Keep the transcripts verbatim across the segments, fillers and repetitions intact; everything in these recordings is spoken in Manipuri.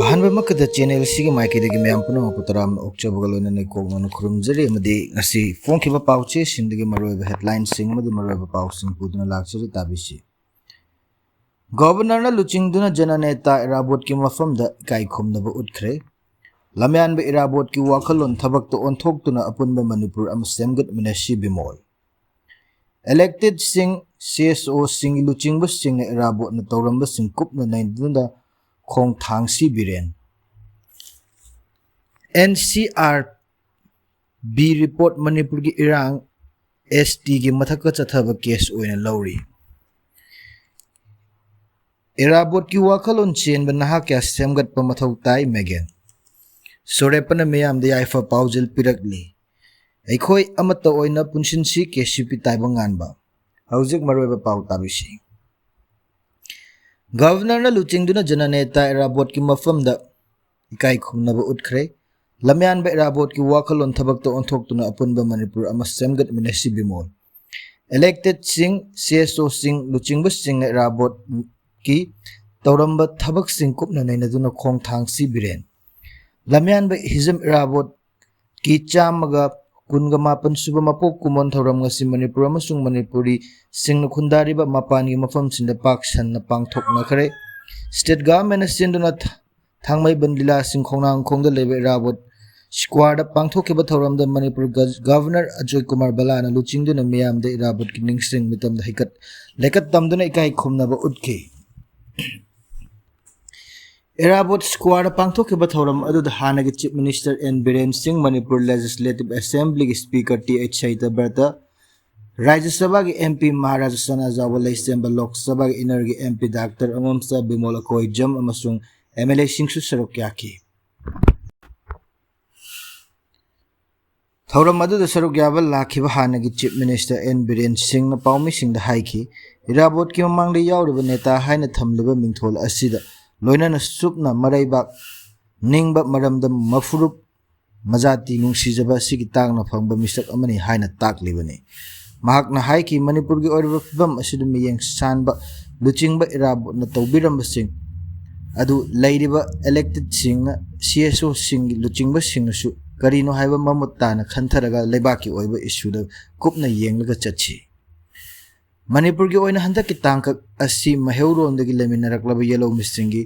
ꯑꯍꯥꯟꯕꯃꯛꯇꯗ ꯆꯦꯅꯦꯜꯁꯤꯒꯤ ꯃꯥꯏꯀꯩꯗꯒꯤ ꯃꯌꯥꯝ ꯄꯨꯝꯅꯃꯛꯄꯨ ꯇꯔꯥꯝꯅ ꯑꯣꯛꯆꯕꯒ ꯂꯣꯏꯅꯅ ꯀꯣꯛꯅꯅ ꯈꯨꯔꯨꯝꯖꯔꯤ, ꯑꯃꯗꯤ ꯉꯁꯤ ꯐꯣꯡꯈꯤꯕ ꯄꯥꯎꯆꯦꯁꯤꯡꯗꯒꯤ ꯃꯔꯨꯑꯣꯏꯕ ꯍꯦꯗꯂꯥꯏꯟꯁꯤꯡ ꯑꯃꯗꯤ ꯃꯔꯨꯑꯣꯏꯕ ꯄꯥꯎꯁꯤꯡ ꯄꯨꯗꯨꯅ ꯂꯥꯛꯆꯔꯤ꯫ ꯇꯥꯕꯤꯁꯤ꯫ ꯒꯣꯕꯔꯅꯔꯅ ꯂꯨꯆꯤꯡꯗꯨꯅ ꯖꯅꯅꯦꯇꯥ ꯏꯔꯥꯕꯣꯠꯀꯤ ꯃꯐꯝꯗ ꯏꯀꯥꯏ ꯈꯨꯝꯅꯕ ꯎꯠꯈ꯭ꯔꯦ꯫ ꯂꯝꯌꯥꯟꯕ ꯏꯔꯥꯕꯣꯠꯀꯤ ꯋꯥꯈꯜꯂꯣꯟ ꯊꯕꯛꯇ ꯑꯣꯟꯊꯣꯛꯇꯨꯅ ꯑꯄꯨꯟꯕ ꯃꯅꯤꯄꯨꯔ ꯑꯃ ꯁꯦꯝꯒꯠꯃꯤꯟꯅꯁꯤ ꯕꯤꯃꯣꯜ꯫ ꯏꯂꯦꯛꯇꯦꯗꯁꯤꯡ, ꯁꯤ ꯑꯦꯁ ꯑꯣꯁꯤꯡ, ꯂꯨꯆꯤꯡꯕꯁꯤꯡꯅ ꯏꯔꯥꯕꯣꯠꯅ ꯇꯧꯔꯝꯕꯁꯤꯡ ꯀꯨꯞꯅ ꯅꯩꯅꯗꯨꯅ ꯈꯣꯡꯊꯥꯡꯁꯤ Biren. N C R B report, ꯃꯅꯤꯄꯨꯔꯒꯤ ꯏꯔꯥꯡ ꯑꯦꯁ ꯇꯤꯒꯤ ꯃꯊꯛꯇ ꯆꯠꯊꯕ ꯀꯦꯁ ꯑꯣꯏꯅ ꯂꯧꯔꯤ꯫ ꯏꯔꯥꯕꯣꯠꯀꯤ ꯋꯥꯈꯜꯂꯣꯟ ꯆꯦꯟꯕ ꯅꯍꯥ ꯀꯌꯥ ꯁꯦꯝꯒꯠꯄ ꯃꯊꯧ ꯇꯥꯏ, ꯃꯦꯒꯦꯟ꯫ ꯁꯣꯔꯦꯞꯄꯅ ꯃꯤꯌꯥꯝꯗ ꯌꯥꯏꯐ ꯄꯥꯎꯖꯦꯜ ꯄꯤꯔꯛꯂꯤ꯫ ꯑꯩꯈꯣꯏ ꯑꯃꯠꯇ ꯑꯣꯏꯅ ꯄꯨꯟꯁꯤꯟꯁꯤ, ꯀꯦ ꯁꯤ ꯄꯤ ꯇꯥꯏꯕꯪꯉꯥꯟꯕ꯫ ꯍꯧꯖꯤꯛ ꯃꯔꯨꯑꯣꯏꯕ ꯄꯥꯎ ꯇꯥꯕꯤꯁꯤ꯫ ꯒꯕꯔꯅꯔꯅ ꯂꯨꯆꯤꯡꯗꯨꯅ ꯖꯅꯅꯦꯇꯥ ꯏꯔꯥꯕꯣꯠꯀꯤ ꯃꯐꯝꯗ ꯏꯀꯥꯏ ꯈꯨꯝꯅꯕ ꯎꯠꯈ꯭ꯔꯦ꯫ ꯂꯝꯌꯥꯟꯕ ꯏꯔꯥꯕꯣꯠꯀꯤ ꯋꯥꯈꯜꯂꯣꯟ ꯊꯕꯛꯇ ꯑꯣꯟꯊꯣꯛꯇꯨꯅ ꯑꯄꯨꯟꯕ ꯃꯅꯤꯄꯨꯔ ꯑꯃ ꯁꯦꯝꯒꯠꯃꯤꯟꯅꯁꯤ ꯕꯤꯃꯣꯜ꯫ ꯏꯂꯦꯛꯇꯦꯗꯁꯤꯡ, ꯁꯤ ꯑꯦꯁ ꯑꯣꯁꯤꯡ, ꯂꯨꯆꯤꯡꯕꯁꯤꯡꯅ ꯏꯔꯥꯕꯣꯠꯀꯤ ꯇꯧꯔꯝꯕ ꯊꯕꯛꯁꯤꯡ ꯀꯨꯞꯅ ꯅꯩꯅꯗꯨꯅ ꯈꯣꯡꯊꯥꯡꯁꯤ ꯕꯤꯔꯦꯟ꯫ ꯂꯝꯌꯥꯟꯕ ꯍꯤꯖꯝ ꯏꯔꯥꯕꯣꯠꯀꯤ ꯆꯥꯝꯃꯒ ꯀꯨꯟꯒ ꯃꯥꯄꯟ ꯁꯨꯕ ꯃꯄꯣꯛ ꯀꯨꯝꯑꯣꯟ ꯊꯧꯔꯝ ꯉꯁꯤ ꯃꯅꯤꯄꯨꯔ ꯑꯃꯁꯨꯡ ꯃꯅꯤꯄꯨꯔꯤꯁꯤꯡꯅ ꯈꯨꯟꯗꯥꯔꯤꯕ ꯃꯄꯥꯟꯒꯤ ꯃꯐꯝꯁꯤꯡꯗ ꯄꯥꯛ ꯁꯟꯅ ꯄꯥꯡꯊꯣꯛꯅꯈ꯭ꯔꯦ꯫ ꯁ꯭ꯇꯦꯠ ꯒꯚꯔꯟꯃꯦꯟꯅ ꯁꯤꯟꯗꯨꯅ ꯊ-, ꯊꯥꯡꯃꯩꯕꯟ ꯂꯤꯂꯥꯁꯤꯡ ꯈꯣꯡꯅꯥꯡꯈꯣꯡꯗ ꯂꯩꯕ ꯏꯔꯥꯕꯣꯠ ꯁ꯭ꯀ꯭ꯋꯥꯔꯗ ꯄꯥꯡꯊꯣꯛꯈꯤꯕ ꯊꯧꯔꯝꯗ ꯃꯅꯤꯄꯨꯔ ꯒ-, ꯒꯚꯔꯅꯔ ꯑꯖꯣꯏ ꯀꯨꯃꯥꯔ ꯕꯂꯥꯅ ꯂꯨꯆꯤꯡꯗꯨꯅ ꯃꯤꯌꯥꯝꯗ ꯏꯔꯥꯕꯣꯠꯀꯤ ꯅꯤꯡꯁꯤꯡ ꯃꯤꯇꯝꯗ ꯍꯩꯀꯠ ꯂꯩꯀꯠ ꯇꯝꯗꯨꯅ ꯏꯀꯥꯏ ꯈꯨꯝꯅꯕ ꯎꯠꯈꯤ꯫ ꯏꯔꯥꯕꯣꯠ ꯁ꯭ꯀ꯭ꯋꯥꯔꯗ ꯄꯥꯡꯊꯣꯛꯈꯤꯕ ꯊꯧꯔꯝ ꯑꯗꯨꯗ ꯍꯥꯟꯅꯒꯤ chief minister N Biren Singh, Manipur legislative ꯑꯦꯁꯦꯝꯕ꯭ꯂꯤꯒꯤ speaker T H Satyabrata, Rajya ꯁꯚꯥꯒꯤ ꯑꯦꯝ ꯄꯤ ꯃꯍꯥꯔꯥꯖ ꯁꯅꯥꯖꯥꯎꯕ ꯂꯩꯁꯦꯝꯕ, ꯂꯣꯛ ꯁꯚꯥꯒꯤ ꯏꯟꯅꯔꯒꯤ M P doctor ꯑꯃꯣꯝꯆꯥ Bimol Akoijam ꯑꯃꯁꯨꯡ ꯑꯦꯝ ꯑꯦꯜ ꯑꯦꯁꯤꯡꯁꯨ ꯁꯔꯨꯛ ꯌꯥꯈꯤ꯫ ꯊꯧꯔꯝ ꯑꯗꯨꯗ ꯁꯔꯨꯛ ꯌꯥꯕ ꯂꯥꯛꯈꯤꯕ ꯍꯥꯟꯅꯒꯤ ꯆꯤꯐ ꯃꯤꯅꯤꯁꯇꯔ ꯑꯦꯟ ꯕꯤꯔꯦꯟ ꯁꯤꯡꯅ ꯄꯥꯎꯃꯤꯁꯤꯡꯗ ꯍꯥꯏꯈꯤ, ꯏꯔꯥꯕꯣꯠꯀꯤ ꯃꯃꯥꯡꯗ ꯌꯥꯎꯔꯤꯕ ꯅꯦꯇꯥ ꯍꯥꯏꯅ ꯊꯝꯂꯤꯕ ꯃꯤꯡꯊꯣꯜ ꯑꯁꯤꯗ ꯂꯣꯏꯅꯅ ꯆꯨꯞꯅ ꯃꯔꯩꯕꯥꯛ ꯅꯤꯡꯕ ꯃꯔꯝꯗ ꯃꯐꯨꯔꯨꯞ ꯃꯖꯥꯇꯤ ꯅꯨꯡꯁꯤꯖꯕ ꯑꯁꯤꯒꯤ ꯇꯥꯡꯅ ꯐꯪꯕ ꯃꯤꯁꯛ ꯑꯃꯅꯤ ꯍꯥꯏꯅ ꯇꯥꯛꯂꯤꯕꯅꯤ꯫ ꯃꯍꯥꯛꯅ ꯍꯥꯏꯈꯤ, ꯃꯅꯤꯄꯨꯔꯒꯤ ꯑꯣꯏꯔꯤꯕ ꯐꯤꯕꯝ ꯑꯁꯤꯗ ꯃꯤꯠꯌꯦꯡ ꯁꯥꯟꯕ ꯂꯨꯆꯤꯡꯕ ꯏꯔꯥꯕꯣꯠꯅ ꯇꯧꯕꯤꯔꯝꯕꯁꯤꯡ ꯑꯗꯨ ꯂꯩꯔꯤꯕ electedꯁꯤꯡꯅ, C S Oꯁꯤꯡꯒꯤ ꯂꯨꯆꯤꯡꯕꯁꯤꯡꯅꯁꯨ ꯀꯔꯤꯅꯣ ꯍꯥꯏꯕ ꯃꯃꯨꯠ ꯇꯥꯅ ꯈꯟꯊꯔꯒ ꯂꯩꯕꯥꯛꯀꯤ ꯑꯣꯏꯕ issueꯗ ꯀꯨꯞꯅ ꯌꯦꯡꯂꯒ ꯆꯠꯁꯤ꯫ ꯃꯅꯤꯄꯨꯔꯒꯤ ꯑꯣꯏꯅ ꯍꯟꯗꯛꯀꯤ ꯇꯥꯡꯀꯛ ꯑꯁꯤ ꯃꯩꯍꯧꯔꯣꯟꯗꯒꯤ ꯂꯩꯃꯤꯟꯅꯔꯛꯂꯕ ꯌꯦꯜꯍꯧꯃꯤꯁꯤꯡꯒꯤ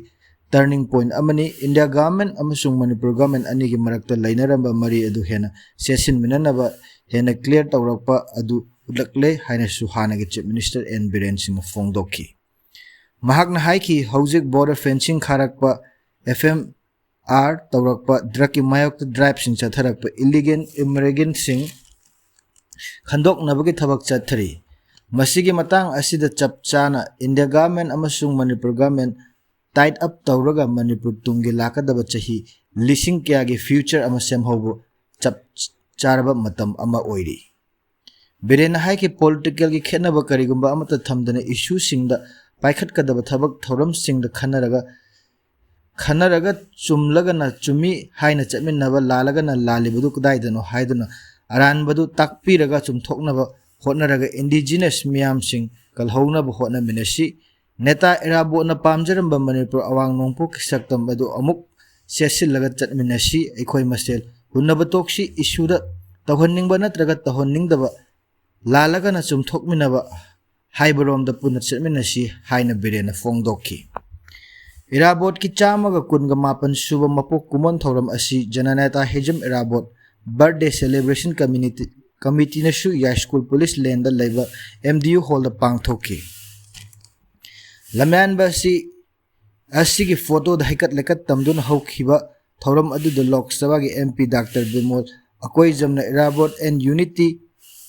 turning point ꯑꯃꯅꯤ꯫ India government ꯑꯃꯁꯨꯡ ꯃꯅꯤꯄꯨꯔ government ꯑꯅꯤꯒꯤ ꯃꯔꯛꯇ ꯂꯩꯅꯔꯝꯕ ꯃꯔꯤ ꯑꯗꯨ ꯍꯦꯟꯅ ꯆꯦꯠꯁꯤꯟꯃꯤꯟꯅꯅꯕ ꯍꯦꯟꯅ clear ꯇꯧꯔꯛꯄ ꯑꯗꯨ ꯎꯠꯂꯛꯂꯦ ꯍꯥꯏꯅꯁꯨ ꯍꯥꯟꯅꯒꯤ Chief Minister N ꯕꯤꯔꯦꯟ ꯁꯤꯡꯅ ꯐꯣꯡꯗꯣꯛꯈꯤ꯫ ꯃꯍꯥꯛꯅ ꯍꯥꯏꯈꯤ, ꯍꯧꯖꯤꯛ border fencing ꯈꯥꯔꯛꯄ, F M R ꯇꯧꯔꯛꯄ, drugꯀꯤ ꯃꯥꯌꯣꯛꯇ driveꯁꯤꯡ ꯆꯠꯊꯔꯛꯄ, illegal immigrantꯁꯤꯡ ꯈꯟꯗꯣꯛꯅꯕꯒꯤ ꯊꯕꯛ ꯆꯠꯊꯔꯤ꯫ ꯃꯁꯤꯒꯤ ꯃꯇꯥꯡ ꯑꯁꯤꯗ ꯆꯞ ꯆꯥꯅ India government ꯑꯃꯁꯨꯡ ꯃꯅꯤꯄꯨꯔ government tied up ꯇꯧꯔꯒ ꯃꯅꯤꯄꯨꯔ ꯇꯨꯡꯒꯤ ꯂꯥꯛꯀꯗꯕ ꯆꯍꯤ ꯂꯤꯁꯤꯡ ꯀꯌꯥꯒꯤ future ꯑꯃ ꯁꯦꯝꯍꯧꯕ ꯆꯞ ꯆꯥꯔꯕ ꯃꯇꯝ ꯑꯃ ꯑꯣꯏꯔꯤ꯫ ꯕꯤꯔꯦꯟꯅ ꯍꯥꯏꯈꯤ, politicalꯒꯤ ꯈꯦꯠꯅꯕ ꯀꯔꯤꯒꯨꯝꯕ ꯑꯃꯠꯇ ꯊꯝꯗꯅ issueꯁꯤꯡꯗ ꯄꯥꯏꯈꯠꯀꯗꯕ ꯊꯕꯛ ꯊꯧꯔꯝꯁꯤꯡꯗ ꯈꯟꯅꯔꯒ, ꯈꯟꯅꯔꯒ ꯆꯨꯝꯂꯒꯅ ꯆꯨꯝꯃꯤ ꯍꯥꯏꯅ ꯆꯠꯃꯤꯟꯅꯕ, ꯂꯥꯜꯂꯒꯅ ꯂꯥꯜꯂꯤꯕꯗꯨ ꯀꯗꯥꯏꯗꯅꯣ ꯍꯥꯏꯗꯨꯅ ꯑꯔꯥꯟꯕꯗꯨ ꯇꯥꯛꯄꯤꯔꯒ ꯆꯨꯝꯊꯣꯛꯅꯕ ꯍꯣꯠꯅꯔꯒ indigenous ꯃꯤꯌꯥꯝꯁꯤꯡ ꯀꯜꯍꯧꯅꯕ ꯍꯣꯠꯅꯃꯤꯟꯅꯁꯤ꯫ ꯅꯦꯇꯥ ꯏꯔꯥꯕꯣꯠꯅ ꯄꯥꯝꯖꯔꯝꯕ ꯃꯅꯤꯄꯨꯔ ꯑꯋꯥꯡ ꯅꯣꯡꯄꯣꯛꯀꯤ ꯁꯛꯇꯝ ꯑꯗꯨ ꯑꯃꯨꯛ ꯆꯦꯠꯁꯤꯜꯂꯒ ꯆꯠꯃꯤꯟꯅꯁꯤ꯫ ꯑꯩꯈꯣꯏ ꯃꯁꯦꯜ ꯍꯨꯟꯅꯕ ꯇꯣꯛꯁꯤ꯫ Issueꯗ ꯇꯧꯍꯟꯅꯤꯡꯕ ꯅꯠꯇ꯭ꯔꯒ ꯇꯧꯍꯟꯅꯤꯡꯗꯕ, ꯂꯥꯜꯂꯒꯅ ꯆꯨꯝꯊꯣꯛꯃꯤꯟꯅꯕ ꯍꯥꯏꯕꯔꯣꯝꯗ ꯄꯨꯟꯅ ꯆꯠꯃꯤꯟꯅꯁꯤ ꯍꯥꯏꯅ ꯕꯤꯔꯦꯟꯅ ꯐꯣꯡꯗꯣꯛꯈꯤ꯫ ꯏꯔꯥꯕꯣꯠꯀꯤ ꯆꯥꯝꯃꯒ ꯀꯨꯟꯒ ꯃꯥꯄꯟ ꯁꯨꯕ ꯃꯄꯣꯛ ꯀꯨꯝꯑꯣꯟ ꯊꯧꯔꯝ ꯑꯁꯤ ꯖꯅꯅꯦꯇꯥ Hijam Irabot Birthday Celebration Community, Committeeꯅꯁꯨ ꯌꯥꯏꯁ꯭ꯀꯨꯜ police ꯂꯦꯟꯗ ꯂꯩꯕ M D U hallꯗ ꯄꯥꯡꯊꯣꯛꯈꯤ꯫ ꯂꯝꯌꯥꯟꯕ ꯑꯁꯤ, ꯑꯁꯤꯒꯤ photoꯗ ꯍꯩꯀꯠ ꯂꯩꯀꯠ ꯇꯝꯗꯨꯅ ꯍꯧꯈꯤꯕ ꯊꯧꯔꯝ ꯑꯗꯨꯗ ꯂꯣꯛ ꯁꯚꯥꯒꯤ M P Doctor Bimol ꯑꯀꯣꯏꯖꯝꯅ Irabot and Unity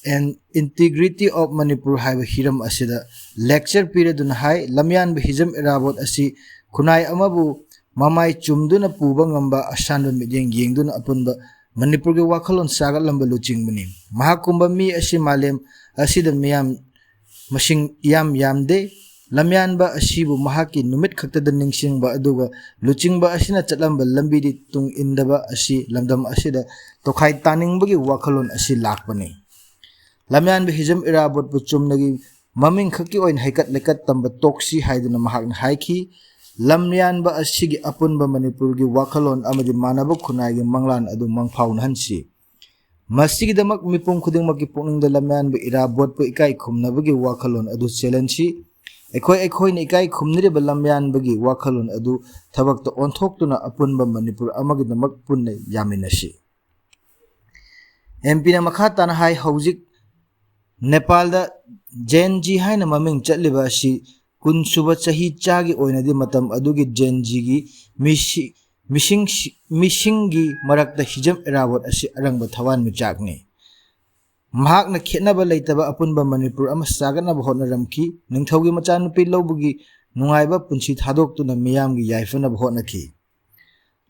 and Integrity of Manipur ꯍꯥꯏꯕ ꯍꯤꯔꯝ ꯑꯁꯤꯗ lecture ꯄꯤꯔꯗꯨꯅ ꯍꯥꯏ, ꯂꯝꯌꯥꯟꯕ ꯍꯤꯖꯝ ꯏꯔꯥꯕꯣꯠ ꯑꯁꯤ ꯈꯨꯟꯅꯥꯏ ꯑꯃꯕꯨ ꯃꯃꯥꯏ ꯆꯨꯝꯗꯨꯅ ꯄꯨꯕ ꯉꯝꯕ, ꯑꯁꯥꯟꯕ ꯃꯤꯠꯌꯦꯡ ꯌꯦꯡꯗꯨꯅ ꯑꯄꯨꯟꯕ ꯃꯅꯤꯄꯨꯔꯒꯤ ꯋꯥꯈꯜꯂꯣꯟ ꯁꯥꯒꯠꯂꯝꯕ ꯂꯨꯆꯤꯡꯕꯅꯤ꯫ ꯃꯍꯥꯛꯀꯨꯝꯕ ꯃꯤ ꯑꯁꯤ ꯃꯥꯂꯦꯝ ꯑꯁꯤꯗ ꯃꯤꯌꯥꯝ ꯃꯁꯤꯡ ꯏꯌꯥꯝ ꯌꯥꯝꯗꯦ꯫ ꯂꯝꯌꯥꯟꯕ ꯑꯁꯤꯕꯨ ꯃꯍꯥꯛꯀꯤ ꯅꯨꯃꯤꯠ ꯈꯛꯇꯗ ꯅꯤꯡꯁꯤꯡꯕ ꯑꯗꯨꯒ ꯂꯨꯆꯤꯡꯕ ꯑꯁꯤꯅ ꯆꯠꯂꯝꯕ ꯂꯝꯕꯤꯗꯤ ꯇꯨꯡ ꯏꯟꯗꯕ ꯑꯁꯤ ꯂꯝꯗꯝ ꯑꯁꯤꯗ ꯇꯣꯈꯥꯏ ꯇꯥꯅꯤꯡꯕꯒꯤ ꯋꯥꯈꯜꯂꯣꯟ ꯑꯁꯤ ꯂꯥꯛꯄꯅꯤ꯫ ꯂꯝꯌꯥꯟꯕ ꯍꯤꯖꯝ ꯏꯔꯥꯕꯣꯠꯄꯨ ꯆꯨꯝꯅꯒꯤ ꯃꯃꯤꯡ ꯈꯛꯀꯤ ꯑꯣꯏꯅ ꯍꯩꯀꯠ ꯂꯩꯀꯠ ꯇꯝꯕ ꯇꯣꯛꯁꯤ ꯍꯥꯏꯗꯨꯅ ꯃꯍꯥꯛꯅ ꯍꯥꯏꯈꯤ꯫ ꯂꯝꯌꯥꯟꯕ ꯑꯁꯤꯒꯤ ꯑꯄꯨꯟꯕ ꯃꯅꯤꯄꯨꯔꯒꯤ ꯋꯥꯈꯜꯂꯣꯟ ꯑꯃꯗꯤ ꯃꯥꯟꯅꯕ ꯈꯨꯟꯅꯥꯏꯒꯤ ꯃꯪꯂꯥꯟ ꯑꯗꯨ ꯃꯪꯐꯥꯎꯅꯍꯟꯁꯤ꯫ ꯃꯁꯤꯒꯤꯗꯃꯛ ꯃꯤꯄꯨꯝ ꯈꯨꯗꯤꯡꯃꯛꯀꯤ ꯄꯨꯛꯅꯤꯡꯗ ꯂꯝꯌꯥꯟꯕ ꯏꯔꯥꯕꯣꯠꯄꯨ ꯏꯀꯥꯏ ꯈꯨꯝꯅꯕꯒꯤ ꯋꯥꯈꯜꯂꯣꯟ ꯑꯗꯨ ꯆꯦꯜꯍꯟꯁꯤ꯫ ꯑꯩꯈꯣꯏ ꯑꯩꯈꯣꯏꯅ ꯏꯀꯥꯏ ꯈꯨꯝꯅꯔꯤꯕ ꯂꯝꯌꯥꯟꯕꯒꯤ ꯋꯥꯈꯜꯂꯣꯟ ꯑꯗꯨ ꯊꯕꯛꯇ ꯑꯣꯟꯊꯣꯛꯇꯨꯅ ꯑꯄꯨꯟꯕ ꯃꯅꯤꯄꯨꯔ ꯑꯃꯒꯤꯗꯃꯛ ꯄꯨꯟꯅ ꯌꯥꯃꯤꯟꯅꯁꯤ꯫ ꯑꯦꯝ ꯄꯤꯅ ꯃꯈꯥ ꯇꯥꯅ ꯍꯥꯏ, ꯍꯧꯖꯤꯛ ꯅꯦꯄꯥꯜꯗ ꯖꯦꯟ ꯖꯤ ꯍꯥꯏꯅ ꯃꯃꯤꯡ ꯆꯠꯂꯤꯕ ꯑꯁꯤ ꯀꯨꯟꯁꯨꯕ ꯆꯍꯤ ꯆꯥꯒꯤ ꯑꯣꯏꯅꯗꯤ ꯃꯇꯝ ꯑꯗꯨꯒꯤ ꯖꯦꯟ ꯖꯤꯒꯤ ꯃꯤꯁꯤ-, ꯃꯤꯁꯤꯡ-, ꯃꯤꯁꯤꯡꯒꯤ ꯃꯔꯛꯇ ꯍꯤꯖꯝ ꯏꯔꯥꯕꯣꯠ ꯑꯁꯤ ꯑꯔꯪꯕ ꯊꯋꯥꯟꯃꯤꯆꯥꯛꯅꯤ꯫ ꯃꯍꯥꯛꯅ ꯈꯦꯠꯅꯕ ꯂꯩꯇꯕ ꯑꯄꯨꯟꯕ ꯃꯅꯤꯄꯨꯔ ꯑꯃ ꯁꯥꯒꯠꯅꯕ ꯍꯣꯠꯅꯔꯝꯈꯤ꯫ ꯅꯤꯡꯊꯧꯒꯤ ꯃꯆꯥꯅꯨꯄꯤ ꯂꯧꯕꯒꯤ ꯅꯨꯡꯉꯥꯏꯕ ꯄꯨꯟꯁꯤ ꯊꯥꯗꯣꯛꯇꯨꯅ ꯃꯤꯌꯥꯝꯒꯤ ꯌꯥꯏꯐꯅꯕ ꯍꯣꯠꯅꯈꯤ꯫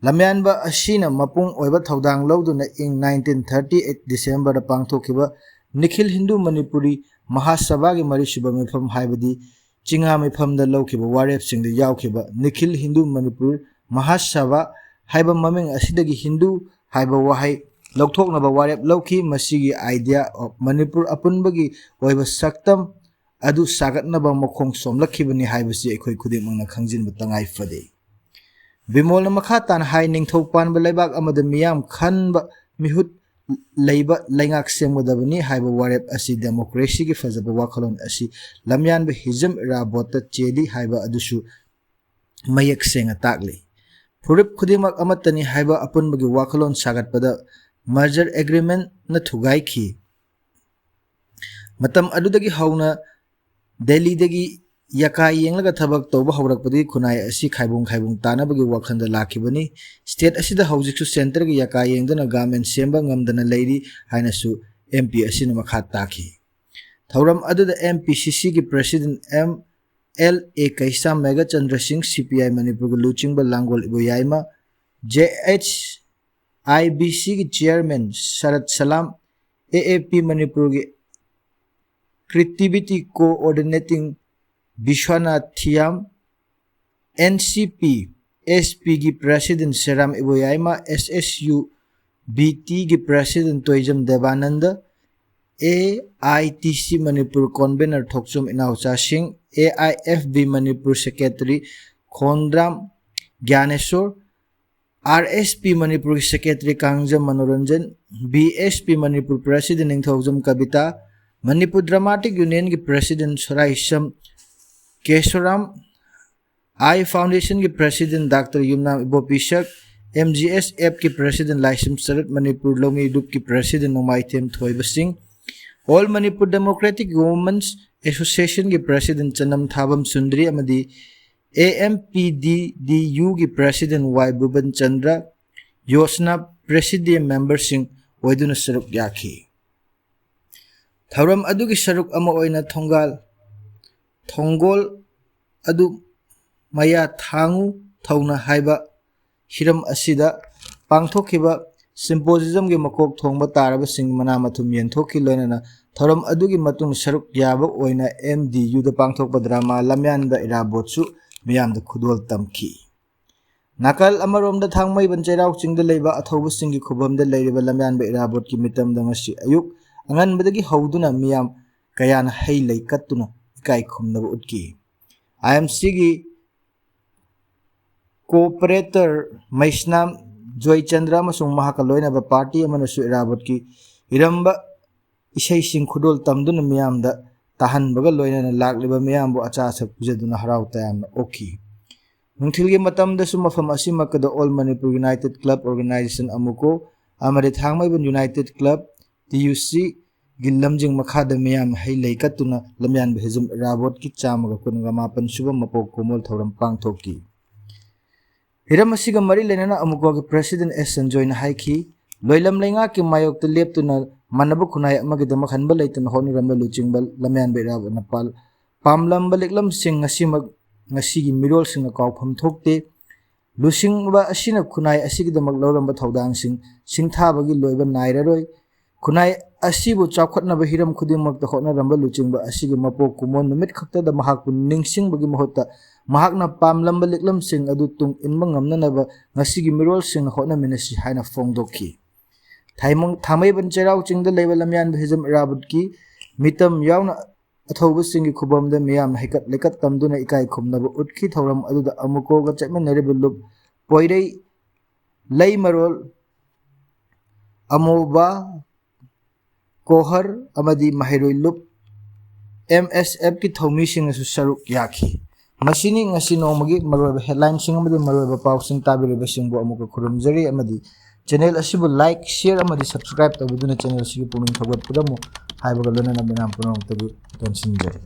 ꯂꯝꯌꯥꯟꯕ ꯑꯁꯤꯅ ꯃꯄꯨꯡ ꯑꯣꯏꯕ ꯊꯧꯗꯥꯡ ꯂꯧꯗꯨꯅ ꯏꯪ ꯅꯥꯏꯟꯇꯤꯟ ꯊꯥꯔꯇꯤ ꯑꯩꯠ ꯗꯤꯁꯦꯝꯕꯔꯗ ꯄꯥꯡꯊꯣꯛꯈꯤꯕ ꯅꯤꯈꯤꯜ ꯍꯤꯟꯗꯨ ꯃꯅꯤꯄꯨꯔꯤ ꯃꯍꯥꯁꯚꯥꯒꯤ ꯃꯔꯤꯁꯨꯕ ꯃꯤꯐꯝ ꯍꯥꯏꯕꯗꯤ ꯆꯤꯉꯥ ꯃꯤꯐꯝꯗ ꯂꯧꯈꯤꯕ ꯋꯥꯔꯦꯞꯁꯤꯡꯗ ꯌꯥꯎꯈꯤꯕ ꯅꯤꯈꯤꯜ ꯍꯤꯟꯗꯨ ꯃꯅꯤꯄꯨꯔ ꯃꯍꯥꯁꯚꯥ ꯍꯥꯏꯕ ꯃꯃꯤꯡ ꯑꯁꯤꯗꯒꯤ ꯍꯤꯟꯗꯨ ꯍꯥꯏꯕ ꯋꯥꯍꯩ ꯂꯧꯊꯣꯛꯅꯕ ꯋꯥꯔꯦꯞ ꯂꯧꯈꯤ꯫ ꯃꯁꯤꯒꯤ idea of ꯃꯅꯤꯄꯨꯔ ꯑꯄꯨꯟꯕꯒꯤ ꯑꯣꯏꯕ ꯁꯛꯇꯝ ꯑꯗꯨ ꯁꯥꯒꯠꯅꯕ ꯃꯈꯣꯡ ꯁꯣꯝꯂꯛꯈꯤꯕꯅꯤ ꯍꯥꯏꯕꯁꯤ ꯑꯩꯈꯣꯏ ꯈꯨꯗꯤꯡꯃꯛꯅ ꯈꯪꯖꯤꯟꯕ ꯇꯉꯥꯏ ꯐꯗꯦ꯫ ꯕꯤꯃꯣꯜꯅ ꯃꯈꯥ ꯇꯥꯅ ꯍꯥꯏ, ꯅꯤꯡꯊꯧ ꯄꯥꯟꯕ ꯂꯩꯕꯥꯛ ꯑꯃꯗ ꯃꯤꯌꯥꯝ ꯈꯟꯕ ꯃꯤꯍꯨꯠ ꯂꯩꯕ ꯂꯩꯉꯥꯛ ꯁꯦꯝꯒꯗꯕꯅꯤ ꯍꯥꯏꯕ ꯋꯥꯔꯦꯞ ꯑꯁꯤ democracyꯒꯤ ꯐꯖꯕ ꯋꯥꯈꯜꯂꯣꯟ ꯑꯁꯤ ꯂꯝꯌꯥꯟꯕ ꯍꯤꯖꯝ ꯏꯔꯥꯕꯣꯠꯇ ꯆꯦꯜꯂꯤ ꯍꯥꯏꯕ ꯑꯗꯨꯁꯨ ꯃꯌꯦꯛ ꯁꯦꯡꯅ ꯇꯥꯛꯂꯤ꯫ ꯐꯨꯔꯨꯞ ꯈꯨꯗꯤꯡꯃꯛ ꯑꯃꯠꯇꯅꯤ ꯍꯥꯏꯕ ꯑꯄꯨꯟꯕꯒꯤ ꯋꯥꯈꯜꯂꯣꯟ ꯁꯥꯒꯠꯄꯗ merger agreementꯅ ꯊꯨꯒꯥꯏꯈꯤ꯫ ꯃꯇꯝ ꯑꯗꯨꯗꯒꯤ ꯍꯧꯅ ꯗꯦꯜꯂꯤꯗꯒꯤ ꯌꯀꯥ ꯌꯦꯡꯂꯒ ꯊꯕꯛ ꯇꯧꯕ ꯍꯧꯔꯛꯄꯗꯒꯤ ꯈꯨꯟꯅꯥꯏ ꯑꯁꯤ ꯈꯥꯏꯕꯨꯡ ꯈꯥꯏꯕꯨꯡ ꯇꯥꯅꯕꯒꯤ ꯋꯥꯈꯜꯗ ꯂꯥꯛꯈꯤꯕꯅꯤ꯫ State ꯑꯁꯤꯗ ꯍꯧꯖꯤꯛꯁꯨ centreꯒꯤ ꯌꯀꯥ ꯌꯦꯡꯗꯨꯅ government ꯁꯦꯝꯕ ꯉꯝꯗꯅ ꯂꯩꯔꯤ ꯍꯥꯏꯅꯁꯨ ꯑꯦꯝ ꯄꯤ ꯑꯁꯤꯅ ꯃꯈꯥ ꯇꯥꯈꯤ꯫ ꯊꯧꯔꯝ ꯑꯗꯨꯗ ꯑꯦꯝ ꯄꯤ ꯁꯤ ꯁꯤꯒꯤ president M L A Keisham Meghachandra Singh, C P I ꯃꯅꯤꯄꯨꯔꯒꯤ ꯂꯨꯆꯤꯡꯕ Langol Iboyaima, J H I B ꯁꯤꯒꯤ chairman Sarat Salam, A A P ꯃꯅꯤꯄꯨꯔꯒꯤ creativity coordinating Biswanath Thiyam, N C P S ꯄꯤꯒꯤ president Seram Iboyaima, S S U B ꯇꯤꯒꯤ president Toijam Devananda, A I T C Manipur convener Thokchom Inaocha Singh, A I F B Manipur secretary Khondram Gyaneshor, R S P ꯃꯅꯤꯄꯨꯔꯒꯤ secretary Kangjam Manoranjan, B S P Manipur president Ningthoujam Kabita, Manipur dramatic ꯌꯨꯅꯤꯌꯟꯒꯤ ꯄ꯭ꯔꯦꯁꯤꯗꯦꯟ ꯁꯣꯔꯥꯏꯁꯝ ꯀꯦꯁꯣꯔꯥꯝ, ꯑꯥꯏ ꯐꯥꯎꯟꯗꯦꯁꯟꯒꯤ president doctor Yumnam Ibopishak, M G S ꯑꯦꯐꯀꯤ ꯄ꯭ꯔꯦꯁꯤꯗꯦꯟ ꯂꯥꯏꯁ꯭ꯔꯝ ꯁꯔꯠ, ꯃꯅꯤꯄꯨꯔ ꯂꯧꯃꯤ ꯂꯨꯞꯀꯤ president Nongmaithem Thoibasing, all Manipur democratic women's ꯑꯦꯁꯣꯁꯤꯌꯦꯁꯟꯒꯤ ꯄ꯭ꯔꯦꯁꯤꯗꯦꯟ ꯆꯅꯝ ꯊꯥꯕꯝ ꯁꯨꯟꯗ꯭ꯔꯤ ꯑꯃꯗꯤ ꯑꯦ ꯑꯦꯝ ꯄꯤ ꯗꯤ ꯗꯤ ꯌꯨꯒꯤ ꯄ꯭ꯔꯦꯁꯤꯗꯦꯟ ꯋꯥꯏ ꯚꯨꯕꯟ ꯆꯟꯗ꯭ꯔ, ꯌꯣꯁꯅꯥ ꯄ꯭ꯔꯦꯁꯤꯗꯤꯌꯝ ꯃꯦꯝꯕꯔꯁꯤꯡ ꯑꯣꯏꯗꯨꯅ ꯁꯔꯨꯛ ꯌꯥꯈꯤ꯫ ꯊꯧꯔꯝ ꯑꯗꯨꯒꯤ ꯁꯔꯨꯛ ꯑꯃ ꯑꯣꯏꯅ ꯊꯣꯡꯒꯥꯜ, ꯊꯣꯡꯒꯣꯜ ꯑꯗꯨ ꯃꯌꯥ ꯊꯥꯡꯉꯨ ꯊꯧꯅ ꯍꯥꯏꯕ ꯍꯤꯔꯝ ꯑꯁꯤꯗ ꯄꯥꯡꯊꯣꯛꯈꯤꯕ ꯁꯤꯝꯄꯣꯖꯤꯖꯝꯒꯤ ꯃꯀꯣꯛ ꯊꯣꯡꯕ ꯇꯥꯔꯕꯁꯤꯡ ꯃꯅꯥ ꯃꯊꯨꯝ ꯌꯦꯟꯊꯣꯛꯈꯤ꯫ ꯂꯣꯏꯅꯅ ꯊꯧꯔꯝ ꯑꯗꯨꯒꯤ ꯃꯇꯨꯡ ꯁꯔꯨꯛ ꯌꯥꯕ ꯑꯣꯏꯅ ꯑꯦꯝ ꯗꯤ ꯌꯨꯗ ꯄꯥꯡꯊꯣꯛꯄ ꯗ꯭ꯔꯃꯥ ꯂꯝꯌꯥꯟꯕ ꯏꯔꯥꯕꯣꯠꯁꯨ ꯃꯤꯌꯥꯝꯗ ꯈꯨꯗꯣꯜ ꯇꯝꯈꯤ꯫ ꯅꯥꯀꯜ ꯑꯃꯔꯣꯝꯗ ꯊꯥꯡꯃꯩꯕꯟ ꯆꯩꯔꯥꯎ ꯆꯤꯡꯗ ꯂꯩꯕ ꯑꯊꯧꯕꯁꯤꯡꯒꯤ ꯈꯨꯕꯝꯗ ꯂꯩꯔꯤꯕ ꯂꯝꯌꯥꯟꯕ ꯏꯔꯥꯕꯣꯠꯀꯤ ꯃꯤꯇꯝꯗ ꯉꯁꯤ ꯑꯌꯨꯛ ꯑꯉꯟꯕꯗꯒꯤ ꯍꯧꯗꯨꯅ ꯃꯤꯌꯥꯝ ꯀꯌꯥꯅ ꯍꯩ ꯂꯩ ꯀꯠꯇꯨꯅ ꯏꯀꯥꯏ ꯈꯨꯝꯅꯕ ꯎꯠꯈꯤ꯫ ꯑꯥꯏ ꯑꯦꯝ ꯁꯤꯒꯤ ꯀꯣꯑꯣꯄꯔꯦꯇꯔ ꯃꯩꯁꯅꯥꯝ ꯖꯣꯏꯆꯟꯗ꯭ꯔ ꯑꯃꯁꯨꯡ ꯃꯍꯥꯛꯀ ꯂꯣꯏꯅꯕ ꯄꯥꯔꯇꯤ ꯑꯃꯅꯁꯨ ꯏꯔꯥꯕꯣꯠꯀꯤ ꯏꯔꯝꯕ ꯏꯁꯩꯁꯤꯡ ꯈꯨꯗꯣꯜ ꯇꯝꯗꯨꯅ ꯃꯤꯌꯥꯝꯗ ꯇꯥꯍꯟꯕꯒ ꯂꯣꯏꯅꯅ ꯂꯥꯛꯂꯤꯕ ꯃꯤꯌꯥꯝꯕꯨ ꯑꯆꯥ ꯑꯊꯛ ꯄꯤꯖꯗꯨꯅ ꯍꯔꯥꯎ ꯇꯌꯥꯝꯅ ꯑꯣꯛꯈꯤ꯫ ꯅꯨꯡꯊꯤꯜꯒꯤ ꯃꯇꯝꯗꯁꯨ ꯃꯐꯝ ꯑꯁꯤꯃꯛꯇꯗ all Manipur united club organisation ꯑꯃꯨꯀꯣ ꯑꯃꯗꯤ Thangmeiband united club T U ꯁꯤꯒꯤ ꯂꯝꯖꯤꯡ ꯃꯈꯥꯗ ꯃꯤꯌꯥꯝ ꯍꯩ ꯂꯩ ꯀꯠꯇꯨꯅ ꯂꯝꯌꯥꯟꯕ ꯍꯤꯖꯝ ꯏꯔꯥꯕꯣꯠꯀꯤ ꯆꯥꯝꯃꯒ ꯀꯨꯟꯒ ꯃꯥꯄꯟ ꯁꯨꯕ ꯃꯄꯣꯛ ꯀꯨꯃꯣꯜ ꯊꯧꯔꯝ ꯄꯥꯡꯊꯣꯛꯈꯤ꯫ ꯍꯤꯔꯝ ꯑꯁꯤꯒ ꯃꯔꯤ ꯂꯩꯅꯅ ꯑꯃꯨꯀꯣꯒꯤ ꯄ꯭ꯔꯦꯁꯤꯗꯦꯟ ꯑꯦꯁ ꯁꯟꯖꯣꯏꯅ ꯍꯥꯏꯈꯤ, ꯂꯣꯏꯂꯝ ꯂꯩꯉꯥꯛꯀꯤ ꯃꯥꯌꯣꯛꯇ ꯂꯦꯞꯇꯨꯅ ꯃꯥꯟꯅꯕ ꯈꯨꯟꯅꯥꯏ ꯑꯃꯒꯤꯗꯝꯛ ꯍꯟꯕ ꯂꯩꯇꯅ ꯍꯣꯠꯅꯔꯝꯕ ꯂꯨꯆꯤꯡꯕ ꯂꯝꯌꯥꯟꯕ ꯏꯔꯥꯕꯣꯠꯅ ꯄꯥꯜ-, ꯄꯥꯝꯂꯝꯕ ꯂꯤꯛꯂꯝꯁꯤꯡ ꯉꯁꯤꯃꯛ ꯉꯁꯤꯒꯤ ꯃꯤꯔꯣꯜꯁꯤꯡꯅ ꯀꯥꯎꯐꯝ ꯊꯣꯛꯇꯦ꯫ ꯂꯨꯆꯤꯡꯕ ꯑꯁꯤꯅ ꯈꯨꯟꯅꯥꯏ ꯑꯁꯤꯒꯤꯗꯃꯛ ꯂꯧꯔꯝꯕ ꯊꯧꯗꯥꯡꯁꯤꯡ ꯁꯤꯡꯊꯥꯕꯒꯤ ꯂꯣꯏꯕ ꯅꯥꯏꯔꯔꯣꯏ꯫ ꯈꯨꯟꯅꯥꯏ ꯑꯁꯤꯕꯨ ꯆꯥꯎꯈꯠꯅꯕ ꯍꯤꯔꯝ ꯈꯨꯗꯤꯡꯃꯛꯇ ꯍꯣꯠꯅꯔꯝꯕ ꯂꯨꯆꯤꯡꯕ ꯑꯁꯤꯒꯤ ꯃꯄꯣꯛ ꯀꯨꯝꯑꯣꯟ ꯅꯨꯃꯤꯠ ꯈꯛꯇꯗ ꯃꯍꯥꯛꯄꯨ ꯅꯤꯡꯁꯤꯡꯕꯒꯤ ꯃꯍꯨꯠꯇ ꯃꯍꯥꯛꯅ ꯄꯥꯝꯂꯝꯕ ꯂꯤꯛꯂꯝꯁꯤꯡ ꯑꯗꯨ ꯇꯨꯡ ꯏꯟꯕ ꯉꯝꯅꯅꯕ ꯉꯁꯤꯒꯤ ꯃꯤꯔꯣꯜꯁꯤꯡꯅ ꯍꯣꯠꯅꯃꯤꯟꯅꯁꯤ ꯍꯥꯏꯅ ꯐꯣꯡꯗꯣꯛꯈꯤ꯫ ꯊꯥꯏꯃꯪ-, ꯊꯥꯡꯃꯩꯕꯟ ꯆꯩꯔꯥꯎ ꯆꯤꯡꯗ ꯂꯩꯕ ꯂꯝꯌꯥꯟꯕ ꯍꯤꯖꯝ ꯏꯔꯥꯕꯣꯠꯀꯤ ꯃꯤꯇꯝ ꯌꯥꯎꯅ ꯑꯊꯧꯕꯁꯤꯡꯒꯤ ꯈꯨꯕꯝꯗ ꯃꯤꯌꯥꯝꯅ ꯍꯩꯀꯠ ꯂꯩꯀꯠ ꯇꯝꯗꯨꯅ ꯏꯀꯥꯏ ꯈꯨꯝꯅꯕ ꯎꯠꯈꯤ꯫ ꯊꯧꯔꯝ ꯑꯗꯨꯗ ꯑꯃꯨꯀꯣꯒ ꯆꯠꯃꯤꯟꯅꯔꯤꯕ ꯂꯨꯞ ꯄꯣꯏꯔꯩ, ꯂꯩꯃꯔꯣꯜ, ꯑꯃꯣꯕ, ꯀꯣꯍꯔ ꯑꯃꯗꯤ ꯃꯍꯩꯔꯣꯏ ꯂꯨꯞ, ꯑꯦꯝ ꯑꯦꯁ ꯑꯦꯐꯀꯤ ꯊꯧꯃꯤꯁꯤꯡꯅꯁꯨ ꯁꯔꯨꯛ ꯌꯥꯈꯤ꯫ ꯃꯁꯤꯅꯤ ꯉꯁꯤ ꯅꯣꯡꯃꯒꯤ ꯃꯔꯨꯑꯣꯏꯕ headlineꯁꯤꯡ ꯑꯃꯗꯤ ꯃꯔꯨꯑꯣꯏꯕ ꯄꯥꯎꯁꯤꯡ ꯇꯥꯕꯤꯔꯤꯕꯁꯤꯡꯕꯨ ꯑꯃꯨꯛꯀ ꯈꯨꯔꯨꯝꯖꯔꯤ ꯑꯃꯗꯤ channel ꯑꯁꯤꯕꯨ like, share ꯑꯃꯗꯤ subscribe ꯇꯧꯕꯤꯗꯨꯅ channel ꯑꯁꯤꯒꯤ ꯄꯨꯛꯅꯤꯡ ꯊꯧꯒꯠꯄꯗ ꯑꯃꯨꯛ ꯍꯥꯏꯕꯒ ꯂꯣꯏꯅꯅ ꯃꯌꯥꯝ ꯄꯨꯝꯅꯃꯛꯇꯒꯤ ꯇꯦꯟꯁꯤꯟꯖꯔꯤ꯫